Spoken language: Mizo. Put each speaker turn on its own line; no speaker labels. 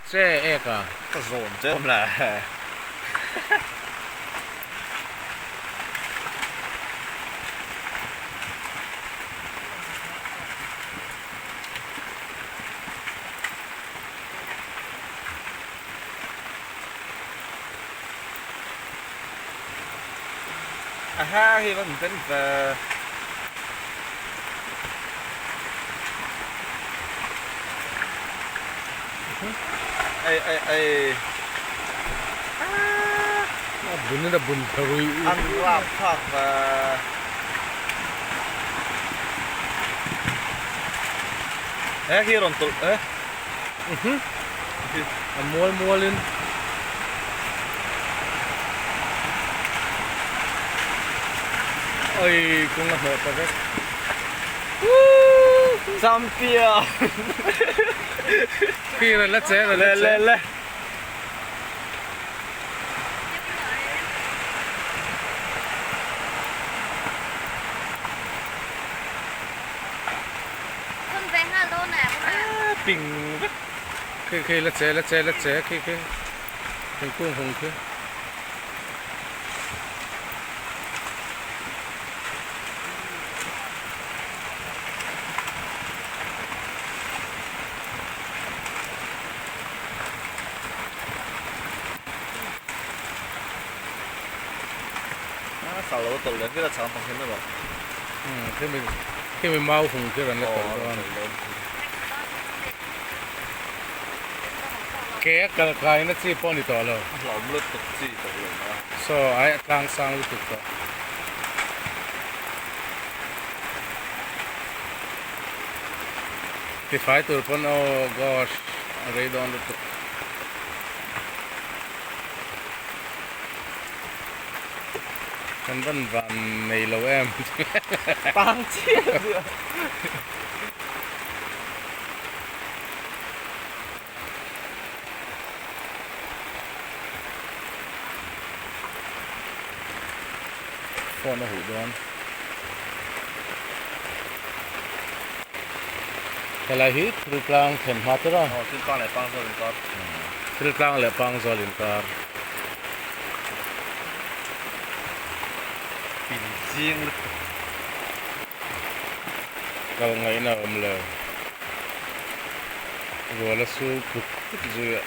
Che ek a.
Ka zawn che awm le. Aha hi van ben ve. Ei ei ei.
A bun in a bun tha ruih.
An rap thlak ve. He khi rawn tawlh e.
A mual mual in. Oi kawng a hnawh ta vek.
Champion.
Khi rawn la che rawn la che.
Le le le. Ping vek.
Khi khi la che la che la che khi khi thingkung hung khi.
A sal lo a tawlh leh vial a chang pang hian erawh.
Umm khimi khimi mau hung khi rawn la tawlh dawn. Ke a kal kaina chi pawh a ni tawh lo.
A hlauhawm lutuk chi tawh lo a.
Saw ai a tlang sang lutuk tawh. Tifai tur pawn oh gosh a rei dawn lutuk. Kan van van nei lo em.
Tang chiah chiah.
Phone a huh dawn. Helai hi thil tlang thlen hma ber a.
Aw thil tlang leh pangzawl inkar.
Thil tlang leh pangzawl inkar.
Pin ching lutuk.
Kal ngaihna a awm lo. Ruala su put put zui a.